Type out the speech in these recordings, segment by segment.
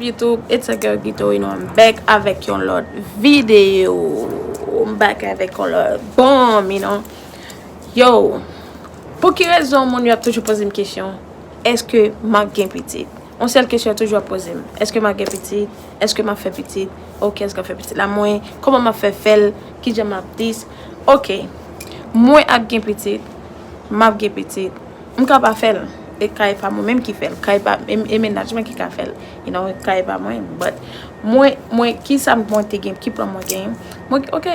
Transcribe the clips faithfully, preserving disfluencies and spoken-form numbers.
YouTube, it's a girl Gito, you know, I'm back avèk yon lòt videyo. I'm back avèk yon lòt bomb, you know. Yo, pou ki rezon moun yo ap toujou poze m kesyon, èske m ap gen pitit? Yon sèl kesyon yo toujou ap poze m, èske m ap gen pitit? Èske m ap fè pitit? Ok, èske m ap fè pitit la mwen? Kòman m ap fè fè l? Kijan m ap dis? Ok, mwen ap gen pitit, m ap gen pitit. M ka pa fè l. E ka e pa mwen menm ki fè l. Ka e pa e, e mennaj mwen ki ka fè l. You know, ka e pa mwen. But mwen, mwen, ki sa mwen te gen, ki plan mwen gen? Mwen, ok.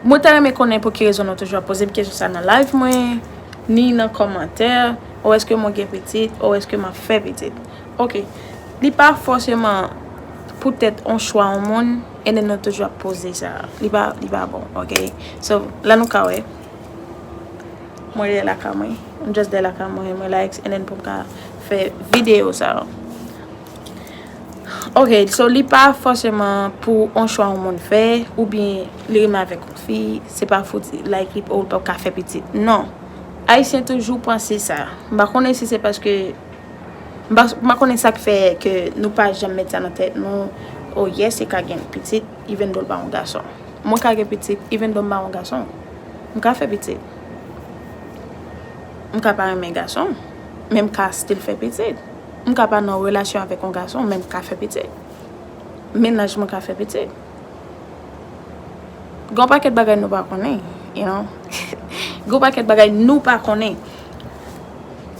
Mwen ta renmen konnen pou ki rezon nou toujou ap poze m kesyon sa nan live mwen, ni nan kòmantè, ou èske mwen gen pitit, ou èske m ap fè pitit. Ok. Li pa fòseman poutèt on chwa on moun, and then nou toujou ap poze sa. Li pa, li pa bon, ok? So, la nou ka wè. Mwen dèyè lakay mwen. M just dèyè lakay mwen, mwen relax, and then pou m ka fè videyo sa. Ok, so li pa fòseman pou on chwa yon moun fè, oubyen li renmen avèk yon fi, se pa fouti, like, li, ou l p ap ka fè pitit. Non. Ayisyen toujou panse sa. M pa konnen si se paske, m pa, m pa konnen sa k fè ke nou pa janm met sa nan tèt nou, oh yes, li ka gen pitit, even though l pa yon gason. Mwen ka gen pitit, even though m pa yon gason. M ka fè pitit. M ka pa renmen gason, men m ka still fè pitit. M ka pa nan relasyon avèk yon gason, men m ka fè pitit. Mennaj mwen ka fè pitit. Gen yon pakèt bagay nou pa konnen, you know. Gen yon pakèt bagay nou pa konnen.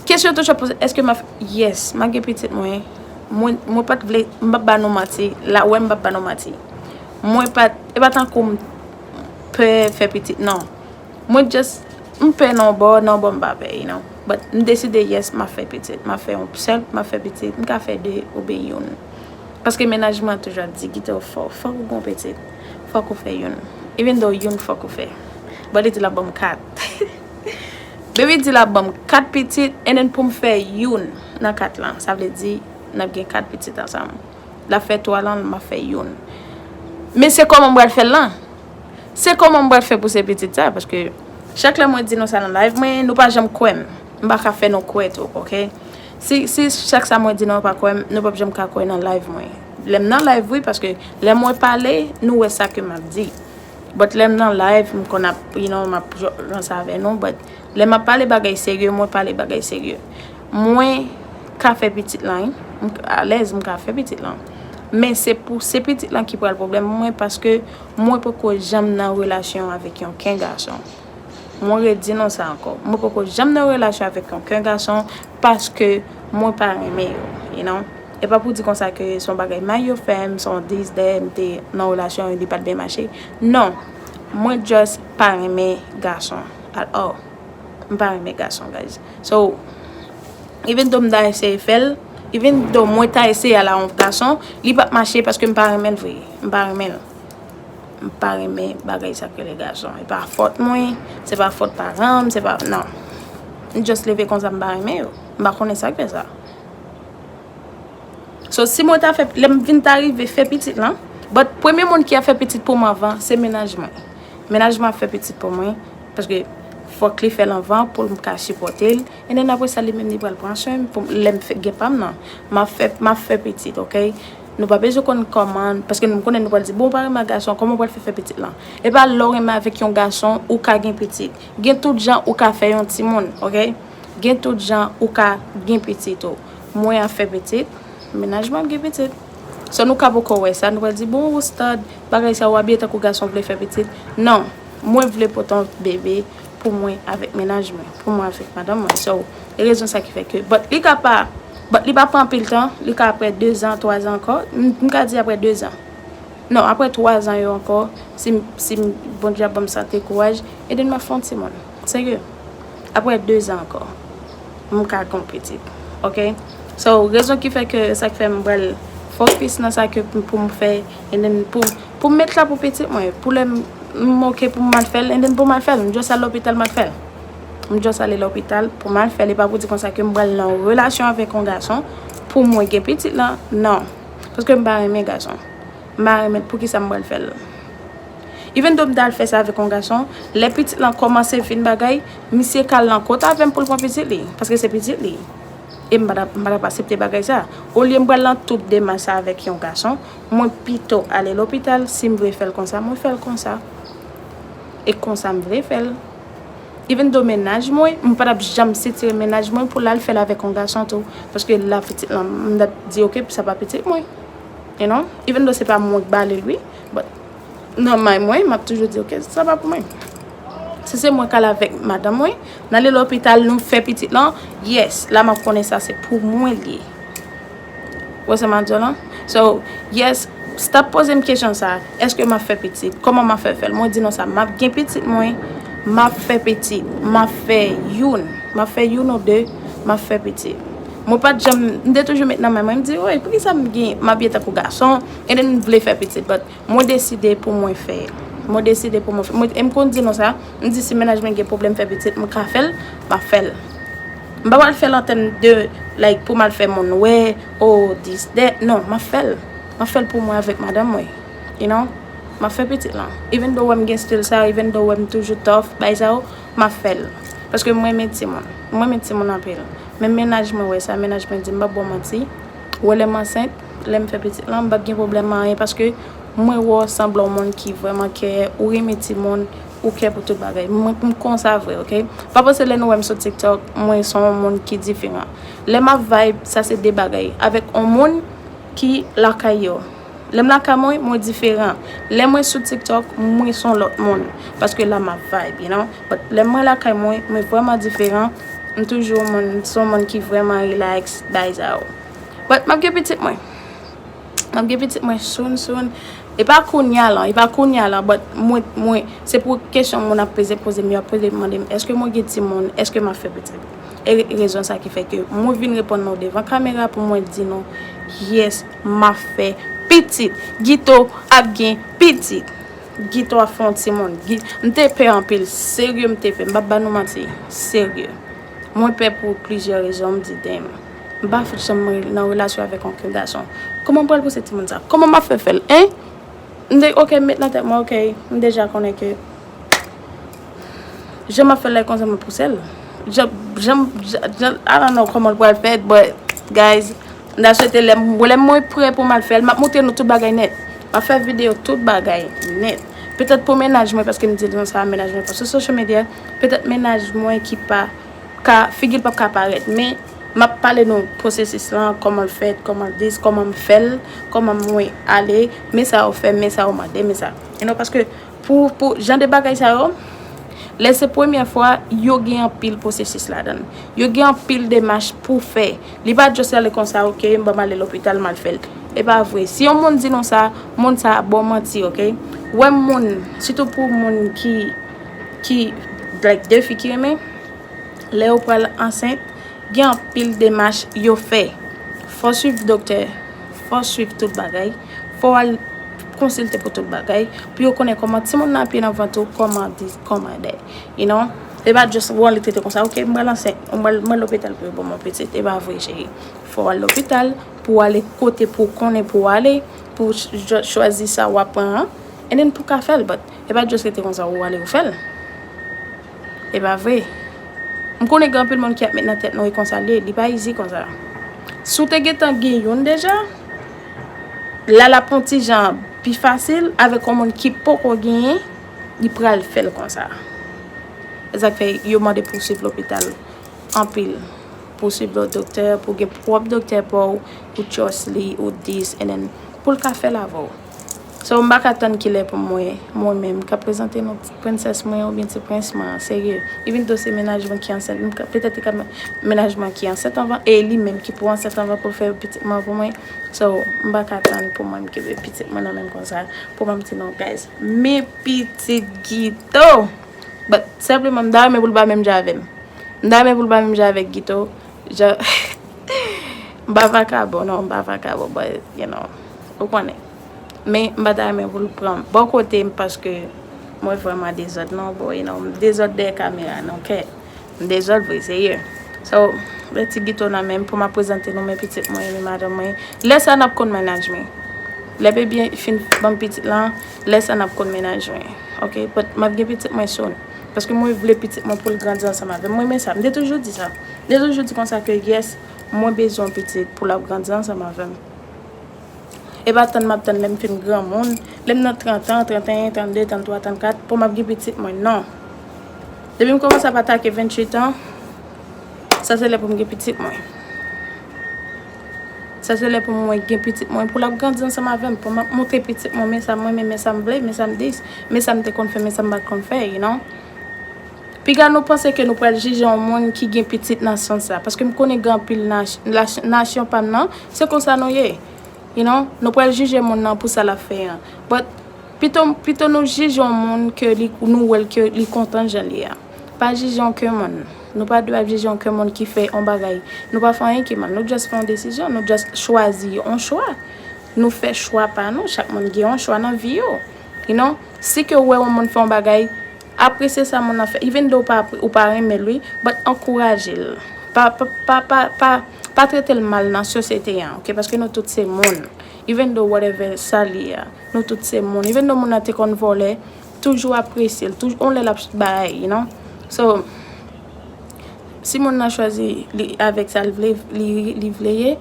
Kesyon toujou ap poze, èske m ap, yes, m ap gen pitit mwen. Mwen, mwen pa t vle, m p ap ba nou manti. La, wè m p ap ba nou manti. Mwen pa t, e pa tankou m pè fè pitit, non. Mwen just, m pè nan yon bò, nan yon bò m pa pè, you know. But m deside, yes, m ap fè pitit. M ap fè yon sèl, m ap fè pitit. M ka fè de oubyen youn. Paske mennaj mwen toujou ap di, Gito, fò, fòk ou gon pitit. Fòk ou fè youn. Even though youn fòk ou fè. But li di l ap ban m kat. Baby di l ap ban m kat pitit, and then pou m fè youn nan kat lan. Sa vle di, n ap gen kat pitit ansanm. L ap fè twa lan, m ap fè youn. Men se kòman m pral fè l lan. Se kòman m pral fè pou se pitit sa, paske chak lè mwen di nou sa nan live mwen, nou pa janm kwè m. M pa ka fè nou kwè tou, ok? Si, si chak sa mwen di nou pa kwè m, nou p ap janm ka kwè nan live mwen. Lè m nan live, wi, paske lè mwen pale, nou wè sa ke m ap di. But lè m nan live, m konn ap, you know, m ap ranse avè nou, but lè m ap pale bagay serye, mwen pale bagay serye. Mwen ka fè pitit lan, wi. M alèz, m ka fè pitit lan. Men se pou se pitit lan ki pral pwoblèm mwen, paske mwen poko janm nan relasyon avèk yon ken gason. Mwen redi nou sa ankò. Mwen poko janm nan relasyon avèk yon ken gason paske mwen pa renmen yo, you know. E pa pou di konsa ke se yon bagay may yo fè m, se yon dis dèyè m te nan relasyon li pa t byen mache. Non. Mwen just pa renmen gason at all. M pa renmen gason, guys. So, even though m ta eseye fè l, even though mwen ta eseye al a yon gason, li p ap mache paske m pa renmen l vre. M pa renmen l. M pa renmen bagay sa k rele gason. E pa fòt mwen, se pa fòt paran m, se pa, non. M just leve konsa, m pa renmen yo. M pa konnen sa k fè sa. So, si mwen ta fè, lè m vin ta rive fè pitit lan, but premye moun ki ap fè pitit pou mwen anvan, se mennaj mwen. Mennaj mwen ap fè pitit pou mwen, paske fòk li fè l anvan pou m ka sipòte l. And then apre sa, li menm li pral pran swen m pou lè m fè, gen pa m nan. M ap fè, m ap fè pitit, ok? Nou pa bezwen konn kòman, paske nou konnen nou pral di, bon, ou pa renmen gason, kòman ou pral fè fè pitit lan? E pa lè w renmen avèk yon gason, ou ka gen pitit. Gen tout jan ou ka fè yon timoun, ok? Gen tout jan ou ka gen pitit ou. Mwen ap fè pitit, mennaj mwen ap gen pitit. So nou ka poko wè sa, nou pral di, bon, ou stad, bagay sa, w abiye tankou gason vle fè pitit. Non, mwen vle pote yon bebe pou mwen avèk mennaj mwen, pou mwen avèk madanm mwen. So, e rezon sa ki fè ke, but li ka pa, but li pa pran anpil tan, li ka apre de zan, twa zan ankò. M, m ka di apre de zan. Non, apre twa zan yo ankò, si, si Bondye ap ban m sante, kouraj, and then m ap fè yon timoun. Serye. Apre de zan ankò, m ka gen yon pitit. Ok? So, rezon ki fè ke, sa k fè m pral fokis nan sa ke pou, pou m fè, and then pou, pou m met la pou pitit mwen, pou lè m, m ok pou m al fè l, and then pou m al fè l, m just al lopital, m al fè l. M just ale lopital pou m al fè l, e pa pou di konsa ke m pral nan yon relasyon avèk yon gason pou mwen gen pitit lan, non. Paske m pa renmen gason. M pa renmen l, poukisa m pral fè l? Even though m t al fè sa avèk yon gason, lè pitit lan kòmanse vin bagay, misye ka al nan kot avè m pou l pran pitit li, paske se pitit li. M pa t ap, m pa t ap aksepte bagay sa. Olye m pral nan tout demach sa avèk yon gason, mwen pito ale lopital, si m vle fè l konsa, mwen fè l konsa. E konsa m vle fè l. Even though mennaj mwen, m pa t ap janm sitire mennaj mwen pou l al fè l avèk yon gason tou. Paske la pitit lan, m t ap di, "Ok, sa pa pitit mwen." You know? Even though se pa mwen k ba li l, wi. But, nan may mwen, m ap toujou di, "Ok, sa pa pou mwen." Si se mwen k al avèk madanm mwen, n ale lopital, nou fè pitit lan, yes, la m ap konnen sa se pou mwen li ye. Ou wè sa m ap di w lan? So, yes, stop poze m kesyon sa, èske m ap fè pitit? Kòman m ap fè fè l? Mwen di nou sa, m ap gen pitit mwen, m ap fè pitit, m ap fè youn, m ap fè youn ou de, m ap fè pitit. Mwen pa t janm, m te toujou met nan men mwen, m di, "Woy, poukisa m gen, m abiye tankou gason, e m vle fè pitit?" But mwen deside pou mwen fè. Mwen deside pou mwen fè. Mwen, e m konn di nou sa, m di si mennaj mwen gen pwoblèm fè pitit, m ka fè l, m ap fè l. M pa pral fè l an tèm de, like, pou m al fè moun wè, oh, this, that. Non, m ap fè l. M ap fè l pou mwen avèk madanm mwen. You know? M ap fè pitit lan. Even though w wè m gen stil sa, even though w wè m toujou tough, bay sa yo, m ap fè l. Paske mwen renmen timoun. Mwen renmen timoun anpil. Men mennaj mwen wè sa, mennaj mwen di m p ap ba w manti. Wè lè m ansent, lè m fè pitit lan, m p ap gen pwoblèm anyen paske mwen wè w sanble yon moun ki vrèman kè, ou renmen timoun, ou kè pou tout bagay. Mwen, m konsa vre, ok? Pa panse lè nou wè m sou TikTok, mwen se yon moun ki diferan. Lè m ap vibe, sa se de bagay. Avèk yon moun ki lakay yo. Lè m lakay mwen, mwen diferan. Lè mwen sou TikTok, mwen se yon lòt moun. Paske la m ap vibe, you know? But lè mwen lakay mwen, mwen vrèman diferan. M toujou yon moun, se yon moun ki vrèman relax, bay sa yo. But m ap gen pitit mwen. M ap gen pitit mwen soon, soon. E pa kounye a lan, e pa kounye a lan, but mwen, mwen, se pou kesyon moun ap poze, poze m, yo ap poze, mande m, èske mwen gen timoun, èske m ap fè pitit? E re-, rezon sa ki fè ke mwen vin reponn nou devan kamera pou mwen di nou, yes, m ap fè pitit. Gito ap gen pitit. Gito ap fè yon timoun. Gi-, m te pè anpil. Serye, m te pè. M p ap ba nou manti. Serye. Mwen pè pou plizyè rezon, m di, damn. M pa fout janm nan relasyon avèk okenn gason. Kòman m pral pouse timoun sa? Kòman m ap fè fè l, en? M te, ok, m met nan tèt mwen, ok, m deja konnen ke jan m ap fè l la, e konsa mwen pouse l. Jan, jan, jan, jan, I don't know kòman l pral fèt, but, guys, m ta swete lè m, lè mwen prè pou m al fè l, m ap montre nou tout bagay nèt. M ap fè videyo tout bagay nèt. Petèt pou mennaj mwen, paske m di nou sa, mennaj mwen pa sou social media, petèt mennaj mwen ki pa ka, figi l p ap ka parèt, men m ap pale nou pwosesis lan, kòman l fèt, kòman l dis, kòman m fè l, kòman mwen ale, men sa yo fè, men sa yo mande, men sa. You know, paske pou, pou jan de bagay sa yo, lè se premyè fwa, yo gen anpil pwosesis ladan l. Yo gen anpil demach pou fè. Li pa just ale konsa, ok, ban m ale lopital, m al fè l. E pa vre. Si yon moun di nou sa, moun sa ba w manti, ok? Wè moun, sitou pou moun ki, ki, like, de fi ki renmen, lè yo pral ansent, gen anpil demach yo fè. Fò w swiv doktè, fò w swiv tout bagay, fò w al konsilte pou tout bagay, pou yo konnen kòman timoun nan ap ye nan vant ou, kòman dis, kòman dèy. You know? E pa just, bon, li trete konsa, ok, m pral ansent, m pral, m pral lopital pou yo ban mwen pitit. E pa vre, cheri. Fò w al lopital, pou w ale kote pou w konnen pou w ale, pou w ch-, chwazi sa w ap pran an, and then pou w ka fè l, but e pa just rete konsa, ou ale, ou fè l. E pa vre. M konnen gen anpil moun ki ap met nan tèt nou e konsa l ye, li pa easy konsa. Si w te gentan gen youn deja, la l ap yon ti jan pi fasil avèk yon moun ki poko genyen, li pral fè l konsa. E sa k fè yo mande pou w swiv lopital anpil. Pou w swiv lòt doktè, pou w gen pwòp doktè pa w, ou trust li, ou dis, and then pou l ka fè l avè w. So, m pa ka tann kilè pou mwen, mwen menm, ka prezante nou ti prensès mwen oubyen ti prens mwen an, serye. Even though se mennaj mwen ki ansent, m ka, petèt li ka men-, mennaj mwen ki ansent anvan, e li menm ki pou ansent anvan pou l fè pitit mwen pou mwen. So, m pa ka tann pou mwen m kenbe pitit mwen nan men m konsa, pou mwen m di non, guys, men pitit Gito! But, senpleman, m ta renmen pou l pa menm jan avè m. M ta renmen pou l pa menm jan avèk Gito. Jan, m pa vakabon, non, m pa vakabon, but, you know, ou konnen. Men, m pa ta renmen pou l pran bò kote m paske mwen vrèman dezòd, non, but, you know, m dezòd dèyè kamera, non, kè. M dezòd vre, serye. So, lè ti Gito nan men m pou m ap prezante nou men pitit mwen, men madanm mwen. Lè sa n ap konn mennaj mwen. Lè baby fin ban m pitit lan, lè sa n ap konn mennaj mwen. Ok, but m ap gen pitit mwen soon. Paske mwen vle pitit mwen pou l grandi ansanm avè m. Mwen renmen sa. M te toujou di sa. M te toujou di konsa ke yes, Mwen bezwen yon pitit pou l ap grandi ansanm avè m. E pa tann m ap tann lè m fin granmoun, lè m nan trant an, trant et un, trant deux, trant trois, trant quatre, pou m ap gen pitit mwen, non. Depi m kòmanse ap atake venntuit an, sa se lè pou m gen pitit mwen. Sa se lè pou mwen gen pitit mwen, pou l ap grandi ansanm avè m, pou m ap montre pitit mwen men sa m renmen, men sa m vle, men sa m dis, men sa m te konn fè, men sa m pa t konn fè, you know. Piga nou panse ke nou pral jije yon moun ki gen pitit nan sans sa, paske m konnen gen anpil nas-, nas-, nasyon pa m nan, se konsa nou ye. You know, nou pral jije moun nan pou sa l ap fè an. But pito, pito nou jije yon moun ke li, nou wè l ke li kontan jan l ye a. Pa jije okenn moun. Nou pa dwe ap jije okenn moun ki fè yon bagay. Nou pa fè anyen ki mal. Nou just fè yon desizyon. Nou just chwazi yon chwa. Nou fè chwa pa nou. Chak moun gen yon chwa nan vi yo. You know? Si ke w wè yon moun fè yon bagay, apresye sa moun nan fè. Even though ou pa, ou pa renmen l, wi, but ankouraje l. Pa, pa, pa, pa, pa, pa trete l mal nan sosyete an, ok? Paske nou tout se moun. Even though whatever sa l ye a, nou tout se moun. Even though moun nan te konn vòlè, toujou apresye l. Toujou, yon lè l ap bay, you know? So, si moun nan chwazi li avèk sa l vle, li, li vle ye,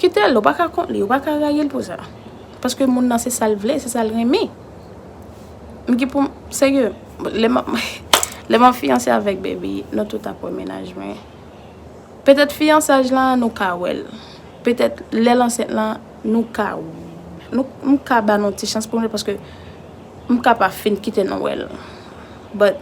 kite l, ou pa ka kont li, ou pa ka rayi l pou sa. Paske moun nan se sa l vle, se sa l renmen. M gen pou m, serye, lè m ap, lè m ap fiyanse avèk baby, nou tout ap wè mennaj mwen. Petèt fiyansaj lan, nou ka wè l. Petèt lè l ansent lan, nou ka, nou, m ka ba nou ti chans pou nou, paske m ka pa fin kite nou wè l. But,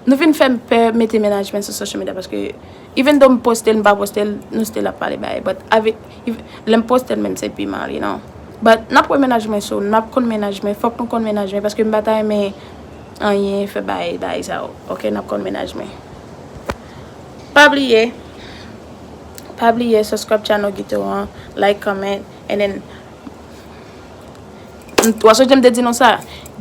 nou vin fè m pè mete mennaj mwen sou social media, paske even though m poste l, m pa poste l, nou still ap pale bagay. But avèk, if, lè m poste l menm, se pi mal, you know. But n ap wè mennaj mwen, so n ap konn mennaj mwen, fòk nou konn mennaj mwen, paske m pa ta renmen anyen fè bagay, bagay sa yo. Ok, n ap konn mennaj mwen. Pa bliye, pa bliye subscribe channel Guito an, like, comment, and then, m, w a sonje m te di nou sa,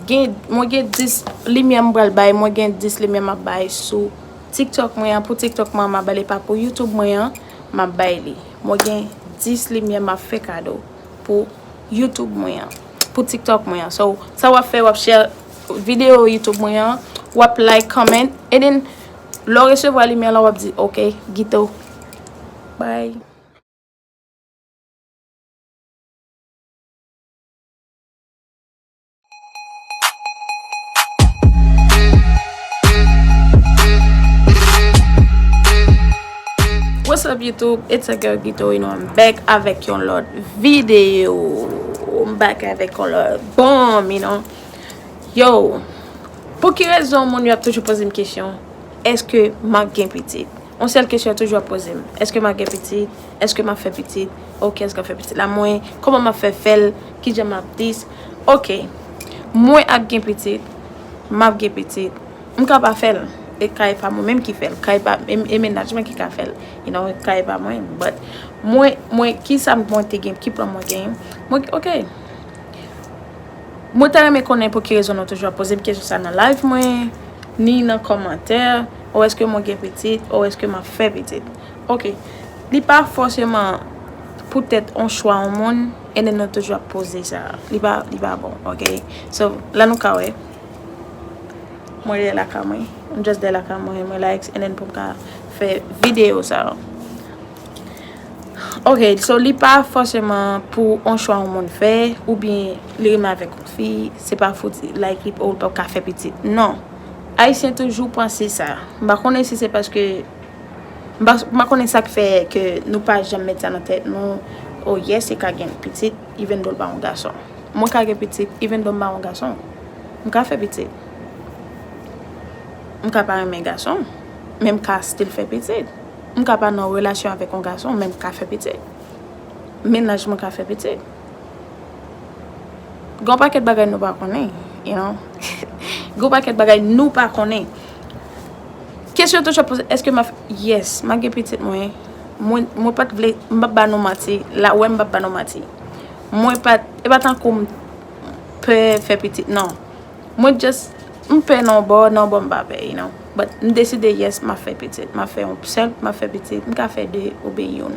gen, mwen gen dis limyè m pral bay, mwen gen dis limyè m ap bay sou TikTok mwen an, pou TikTok mwen an m ap bay li, pa pou YouTube mwen an, m ap bay li. Mwen gen dis limyè m ap fè kado pou YouTube mwen an, pou TikTok mwen an. So, sa w ap fè, w ap share videyo YouTube mwen an, w ap like, comment, and then, lè w resevwa limyè lan, w ap di, ok, Guito, bye. What's up YouTube? It's your girl Guito, you know, I'm back avèk yon lòt videyo. I'm back avèk yon lòt bòm, you know. Yo, pou ki rezon moun yo ap toujou poze m kesyon, èske m ap gen pitit? Yon sèl kesyon yo toujou ap poze m, èske m ap gen pitit? Èske m ap fè pitit? Ok, èske m ap fè pitit la mwen? Kòman m ap fè fè l? Kijan m ap dis? Ok, mwen ap gen pitit, m ap gen pitit. M ka pa fè l. E kay pa mwen menm ki fè l. Kay pa, e, e mennaj mwen ki ka fè l. You know, kay pa mwen. But mwen, mwen, ki sa mwen te gen, ki plan mwen gen? Mwen, ok. Mwen ta renmen konnen pou ki rezon nou toujou ap poze m kesyon sa nan live mwen, ni nan kòmantè, o èske mwen gen pitit, o èske m ap fè pitit. Ok. Li pa fòseman poutèt on chwa on moun, and then nou toujou ap poze sa. Li pa, li pa bon, ok? So, la nou ka wè. Mwen rele lakay mwen. M just dèyè lakay mwen, mwen relax, and then pou m ka fè videyo sa. Ok, so li pa fòseman pou on chwa yon moun fè, oubyen li renmen avèk yon fi, se pa fouti, like, li, ou l p ap ka fè pitit. Non. Ayisyen toujou panse sa. M pa konnen si se paske, m pa, m pa konnen sa k fè ke nou pa janm met sa nan tèt nou, oh yes, li ka gen pitit, even though l pa yon gason. Mwen ka gen pitit, even though m pa yon gason. M ka fè pitit. M ka pa renmen gason, men m ka still fè pitit. M ka pa nan relasyon avèk yon gason, men m ka fè pitit. Mennaj mwen ka fè pitit. Gen yon pakèt bagay nou pa konnen, you know. Gen yon pakèt bagay nou pa konnen. Kesyon toujou ap poze, èske m ap, yes, m ap gen pitit mwen. Mwen, mwen pa t vle, m p ap ba nou manti. La, wè m p ap ba nou manti. Mwen pa t, e pa tankou m pè fè pitit, non. Mwen just, m pè nan yon bò, nan yon bò m pa pè, you know. But m deside, yes, m ap fè pitit. M ap fè yon sèl, m ap fè pitit. M ka fè de oubyen youn.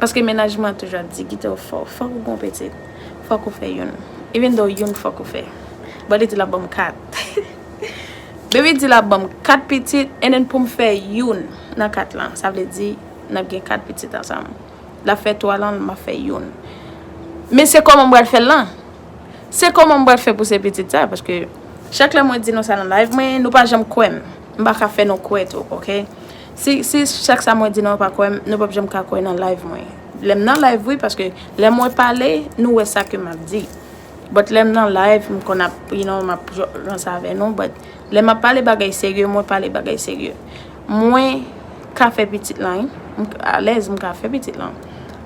Paske mennaj mwen toujou ap di, Guito, fò, fòk ou gon pitit. Fòk ou fè youn. Even though youn fòk ou fè. But li di l ap ban m kat. Baby di l ap ban m kat pitit, and then pou m fè youn nan kat lan. Sa vle di, n ap gen kat pitit ansanm. L ap fè twa lan, m ap fè youn. Men se kòman m pral fè l lan? Se kòman m pral fè pou se pitit sa? Paske chak lè mwen di nou sa nan live mwen, nou pa janm kwè m. M pa ka fè nou kwè tou, oke? Si, si chak sa mwen di nou pa kwè m, nou p ap janm ka kwè nan live mwen. Lè m nan live, wi, paske lè mwen pale, nou wè sa ke m ap di. But lè m nan live, m konn ap, you know, m ap ranse avè nou, but lè m ap pale bagay serye, mwen pale bagay serye. Mwen ka fè pitit lan, wi. M alèz, m ka fè pitit lan.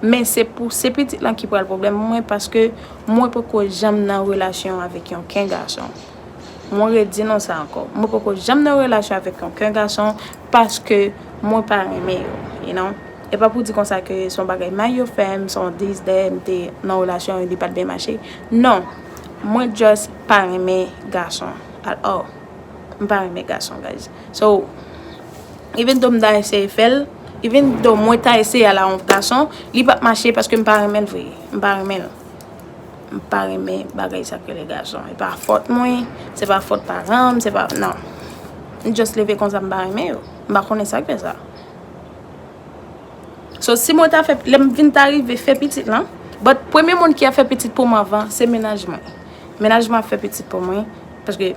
Men se pou se pitit lan ki pral pwoblèm pou mwen, paske mwen poko janm nan relasyon avèk yon ken gason. Mwen redi nou sa ankò. Mwen poko janm nan relasyon avèk yon ken gason paske mwen pa renmen yo, you know. E pa pou di konsa ke se yon bagay may yo fè m, se yon dis dèyè m te nan relasyon, li pa t byen mache. Non, mwen just pa renmen gason at all. M pa renmen gason, guys. So, even though m ta eseye fè l, even though mwen ta eseye al a yon gason, li p ap mache paske m pa renmen l vre. M pa renmen l. M pa renmen bagay sa k rele gason. E pa fòt mwen, se pa fòt paran m, se pa, non. M just leve konsa, m pa renmen yo. M pa konnen sa k fè sa. So, si mwen ta fè, lè m vin ta rive fè pitit lan, but premye moun ki ap fè pitit pou mwen anvan, se mennaj mwen. Mennaj mwen ap fè pitit pou mwen, paske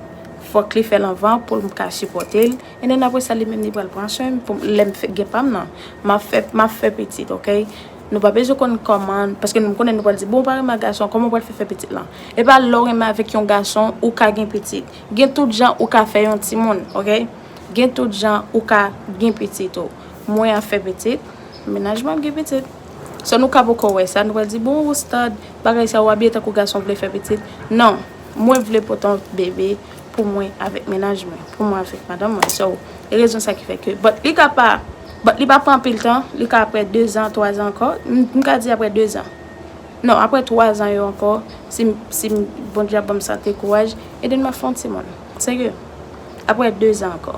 fòk li fè l anvan pou m ka sipòte l. And then apre sa, li menm li pral pran swen m pou lè m fè, gen pa m nan. M ap fè, m ap fè pitit, oke? Nou pa bezwen konn kòman, paske nou konnen nou pral di, bon, ou pa renmen gason, kòman ou pral fè fè pitit lan? E pa lè w renmen avèk yon gason, ou ka gen pitit. Gen tout jan ou ka fè yon timoun, oke? Gen tout jan ou ka gen pitit ou. Mwen ap fè pitit, mennaj mwen ap gen pitit. So nou ka poko wè sa, nou pral di, bon, ou stad, bagay sa, ou abiye tankou gason, vle fè pitit. Non, mwen vle pote yon bebe pou mwen avèk mennaj mwen, pou mwen avèk madanm mwen. So, e rezon sa ki fè ke, but li ka pa, but li pa pran anpil tan, li ka apre de zan, twa zan ankò. M, m ka di apre de zan. Non, apre twa zan yo ankò, si, si Bondye ap ban m sante, kouraj, and then m ap fè yon timoun. Serye. Apre de zan ankò,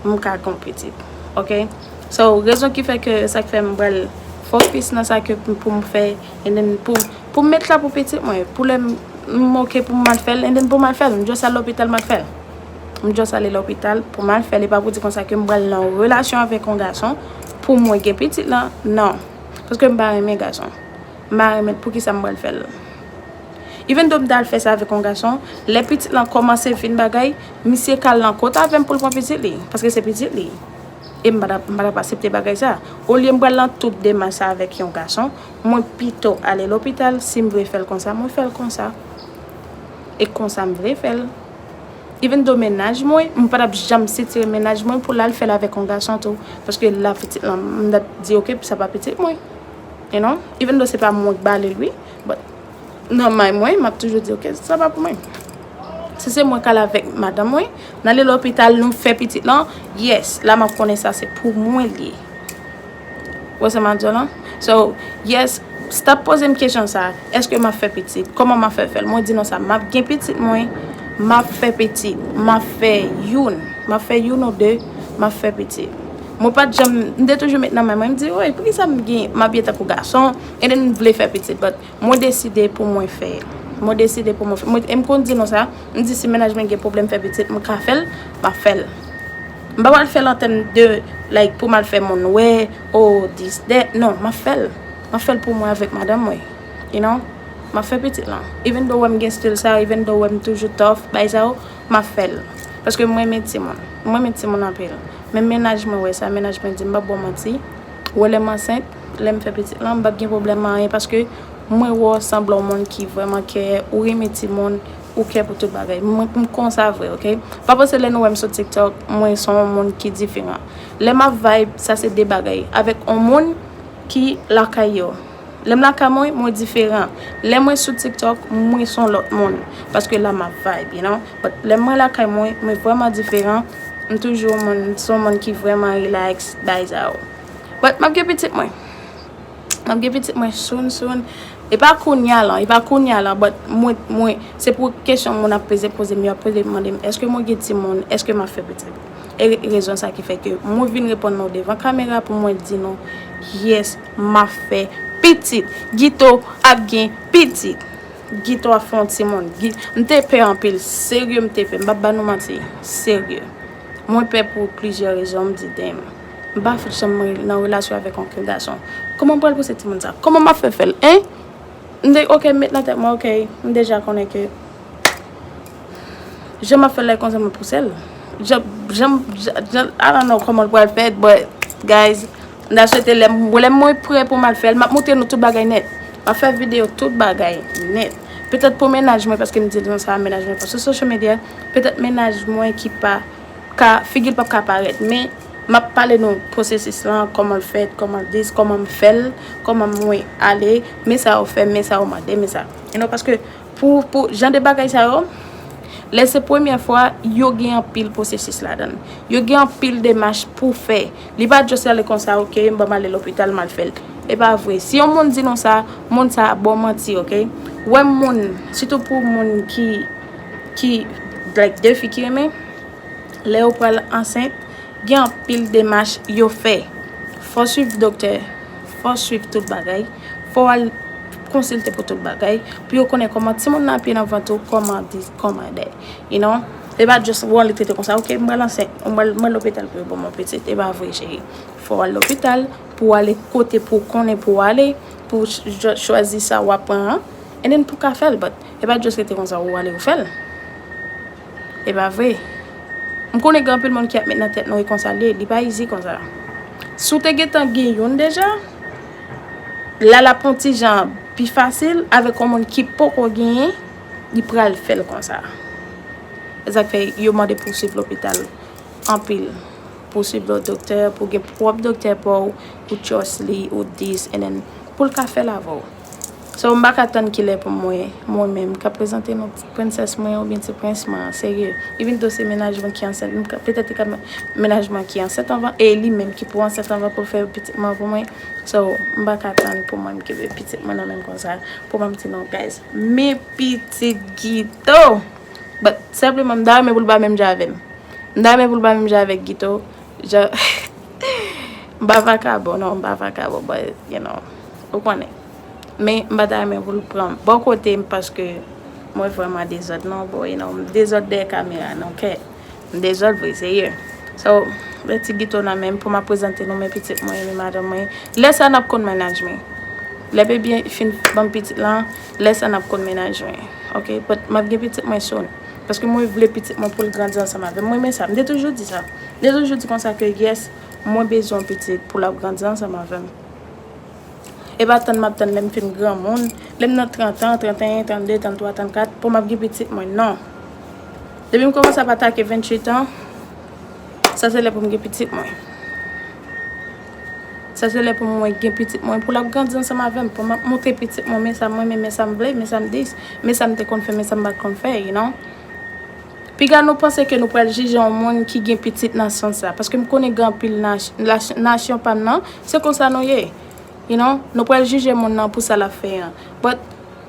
m ka gen yon pitit. Oke? So, rezon ki fè ke, sa k fè m pral focus nan sa ke pou, pou m fè, and then pou, pou m met la pou pitit mwen, pou lè m, m oke pou m al fè l, and then pou m al fè l, m just al lopital, m al fè l. M just ale lopital pou m al fè l, e pa pou di konsa ke m pral nan yon relasyon avèk yon gason pou mwen gen pitit lan, non. Paske m pa renmen gason. M pa renmen l, poukisa m pral fè l? Even though m t al fè sa avèk yon gason, lè pitit lan kòmanse vin bagay, misye ka al nan kot avè m pou l pran pitit li, paske se pitit li. E m pa t ap, m pa t ap aksepte bagay sa. Olye m pral nan tout demach sa avèk yon gason, mwen pito ale lopital, si m vle fè l konsa, mwen fè l konsa. E konsa m vle fè l. Even though mennaj mwen, m pa t ap janm sitire mennaj mwen pou l al fè l avèk yon gason tou. Paske la pitit lan, m t ap di, oke, sa pa pitit mwen. You know? Even though se pa mwen k ba li l, wi. But nan may mwen, m ap toujou di, oke, sa pa pou mwen. Si se mwen k al avèk madanm mwen, n ale lopital, nou fè pitit lan, yes, la m ap konnen sa se pou mwen li ye. Ou wè sa m ap di w lan? So, yes, stop poze m kesyon sa, èske m ap fè pitit? Kòman m ap fè fè l? Mwen di nou sa, m ap gen pitit mwen, m ap fè pitit, m ap fè youn, m ap fè youn ou de, m ap fè pitit. Mwen pa t janm, m te toujou met nan men mwen, m di, woy, poukisa m gen, m abiye tankou gason, and then m vle fè pitit, but mwen deside pou mwen fè. Mwen deside pou mwen fè. Mwen, e m konn di nou sa, m di si mennaj mwen gen pwoblèm fè pitit, m ka fè l, m ap fè l. M pa pral fè l an tèm de, like, pou m al fè moun wè, oh, this, that. Non, m ap fè l. M ap fè l pou mwen avèk madanm mwen. You know? M ap fè pitit lan. Even though wè m gen stil sa, even though wè m toujou tough, bay sa yo, m ap fè l. Paske mwen renmen timoun. Mwen renmen timoun anpil. Men mennaj mwen wè sa, mennaj mwen di m p ap ba w manti. Wè lè m ansent, lè m fè pitit lan, m p ap gen pwoblèm anyen paske mwen wè w sanble yon moun ki vrèman kè, ou renmen timoun, ou kè pou tout bagay. Mwen, m konsa vre, oke? Pa panse lè nou wè m sou TikTok, mwen se yon moun ki diferan. Lè m ap vibe, sa se de bagay. Avèk yon moun ki lakay yo. Lè m lakay mwen, mwen diferan. Lè mwen sou TikTok, mwen se yon lòt moun. Paske la m ap vibe, you know? But lè mwen lakay mwen, mwen vrèman diferan. M toujou yon moun, se yon moun ki vrèman relax, bay sa yo. But m ap gen pitit mwen. M ap gen pitit mwen soon, soon. E pa kounya lan, e pa kounya lan, but mwen, mwen, se pou kesyon moun ap poze, poze m, yo ap poze, mande m, èske mwen gen timoun, èske m ap fè pitit? E re-, rezon sa ki fè ke mwen vin reponn nou devan kamera pou mwen di nou, yes, m ap fè pitit. Gito ap gen pitit. Gito ap fè yon timoun. Gi-, m te pè anpil, serye m te pè, m p ap ba nou manti, serye. Mwen pè pou plizyè rezon, m di, damn. M pa fout janm nan relasyon avèk okenn gason. Kòman m pral pouse timoun sa? Kòman m ap fè fè l, en? M te, ok, m met nan tèt mwen, ok, m deja konnen ke jan m ap fè l la, e konsa m ap pouse l. Jan, jan, jan, jan, I don't know kòman l pral fèt, but, guys, m ta swete lè m, lè mwen prè pou m al fè l, m ap montre nou tout bagay nèt. M ap fè videyo tout bagay nèt. Petèt pou mennaj mwen, paske m di nou sa, mennaj mwen pa sou social media, petèt mennaj mwen ki pa ka, figi l p ap ka parèt, men m ap pale nou pwosesis lan, kòman l fèt, kòman l dis, kòman m fè l, kòman mwen ale, men sa yo fè, men sa yo mande, men sa. You know, paske pou, pou jan de bagay sa yo, lè se premyè fwa, yo gen anpil pwosesis ladan l. Yo gen anpil demach pou fè. Li pa just ale konsa, ok, m ban m ale lopital, m al fè l. E pa vre. Si yon moun di nou sa, moun sa a ba w manti, ok? Wè moun, sitou pou moun ki, ki, like, de fi ki renmen, lè yo pral ansent, gen anpil demach yo fè. Fò w swiv doktè, fò w swiv tout bagay, fò w al konsilte pou tout bagay, pou yo konnen kòman timoun nan ap ye nan vant ou, kòman dis, kòman dè. You know? E pa just w ale trete konsa, ok, m pral ansent, m pral, m pral lopital pou yo ban mwen pitit. E pa vre, cheri. Fò w al lopital, pou w ale kote pou w konnen pou w ale, pou w ch-, chwazi sa w ap pran an, and then pou w ka fè l, but e pa just rete konsa, ou ale ou fè l. E pa vre. M konnen gen anpil moun ki ap met nan tèt nou e konsa l ye, li pa easy konsa. Si w te gentan gen youn deja, la l ap yon ti jan pi fasil avèk yon moun ki poko genyen, li pral fè l konsa. E sa k fè yo mande pou w swiv lopital anpil. Pou w swiv lòt doktè, pou w gen pwòp doktè pa w, ou trust li, ou dis, and then pou l ka fè l avè w. So, m pa ka tann kilè pou mwen, mwen menm, ka prezante nou ti prensès mwen oubyen ti prens mwen an, serye. Even though se mennaj mwen ki ansent, m ka, petèt li ka mennaj mwen ki ansent anvan, e li menm ki pou ansent anvan pou l fè pitit mwen pou mwen. So, m pa ka tann pou mwen m kenbe pitit mwen nan men m konsa, pou mwen m di non, guys. Men pitit Guito! But, senpleman, m ta renmen pou l pa menm jan avè m. M ta renmen pou l pa menm jan avèk Guito. Jan, m pa vakabon, non, m pa vakabon, but, you know, ou konnen. Men, m pa ta renmen pou l pran bò kote m, paske mwen vrèman dezòd, non, bon, you know, m dezòd dèyè kamera, non, kè. M dezòd vre, serye. So, lè ti Guito nan men m pou m ap prezante nou men pitit mwen, men madanm mwen. Lè sa n ap konn mennaj mwen. Lè bebyen fin ban m pitit lan, lè sa n ap konn mennaj mwen. Ok, but m ap gen pitit mwen soon. Paske mwen vle pitit mwen pou l grandi ansanm avè m. Mwen renmen sa. M te toujou di sa. M te toujou di konsa ke yes, mwen bezwen yon pitit pou l ap grandi ansanm avè m. E pa tann m ap tann lè m fin granmoun, lè m nan trant an, trannteyen, trannde, tranntwa, trannkat, pou m ap gen pitit mwen. Non. Depi m kòmanse ap atake venntuit an, sa se lè pou m gen pitit mwen. Sa se lè pou mwen gen pitit mwen, pou l ap grandi ansanm avè m, pou m ap montre pitit mwen, men sa m renmen, men sa m vle, men sa m dis, men sa m te konn fè, men sa m pa t konn fè, you know. Piga nou panse ke nou pral jije yon moun ki gen pitit nan sans sa, paske m konnen gen anpil nas-, nas-, nasyon pa m nan, se konsa nou ye. You know, nou pral jije moun nan pou sa l ap fè an. But,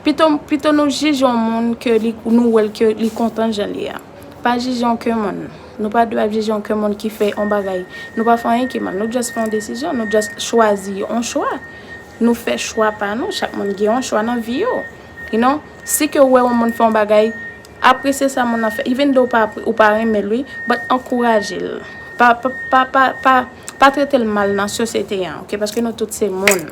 pito, pito nou jije yon moun ke li, nou wè l ke li kontan jan l ye a. Pa jije okenn moun. Nou pa dwe ap jije okenn moun ki fè yon bagay. Nou pa fè anyen ki mal. Nou just fè yon desizyon. Nou just chwazi yon chwa. Nou fè chwa pa nou. Chak moun gen yon chwa nan vi yo. You know, si ke w wè yon moun fè yon bagay, apresye sa moun nan fè. Even though ou pa, ou pa renmen l, wi, but ankouraje l. Pa, pa, pa, pa, pa, pa trete l mal nan sosyete an, ok? Paske nou tout se moun.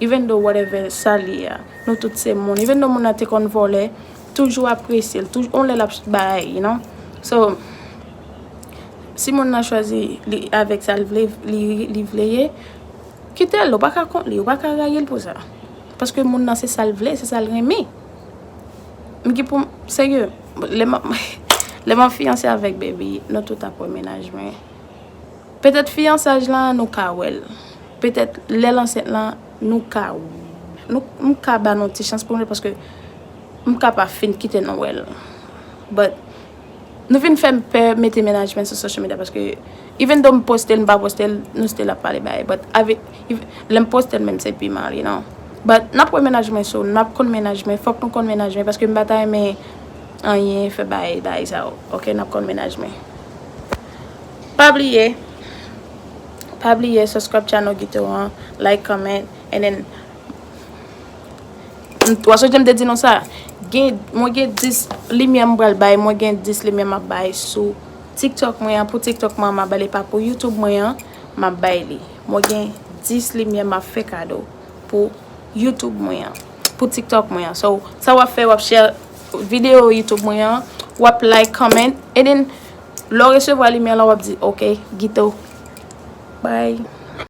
Even though whatever sa l ye a, nou tout se moun. Even though moun nan te konn vòlè, toujou apresye l. Toujou, on lè l ap bay, you know? So, si moun nan chwazi li avèk sa l vle, li, li vle ye, kite l, ou pa ka kont li, ou pa ka rayi l pou sa. Paske moun nan se sa l vle, se sa l renmen. M gen pou m, serye, lè m ap, lè m ap fiyanse avèk baby, nou tout ap wè mennaj mwen. Petèt fiyansaj lan, nou ka wè l. Petèt lè l ansent lan, nou ka, nou, m ka ba nou ti chans pou nou, paske m ka pa fin kite nou wè l. But, nou vin fè m pè mete mennaj mwen sou social media, paske even though m poste l, m pa poste l, nou still ap pale bagay. But avè, lè m poste l menm, se pi mal, you know. But n ap wè mennaj mwen, so n ap konn mennaj mwen, fòk nou konn mennaj mwen, paske m pa ta renmen anyen fè bagay, bagay sa yo. Ok, n ap konn mennaj mwen. Pa bliye, pa bliye subscribe channel Guito an, like, comment, and then m, w ap sonje m te di nou sa. Gen, mwen gen dis limyè m pral bay, mwen gen dis limyè m ap bay sou TikTok mwen an, pou TikTok mwen an m ap bay, e pa pou YouTube mwen an. m ap bay li. Mwen gen dis limyè m ap fè kado pou YouTube mwen an, pou TikTok mwen an. So, sa w ap fè, w ap share videyo YouTube mwen an, w ap like, comment, and then lè w resevwa limyè la, w ap di, "Ok, Guito, bye."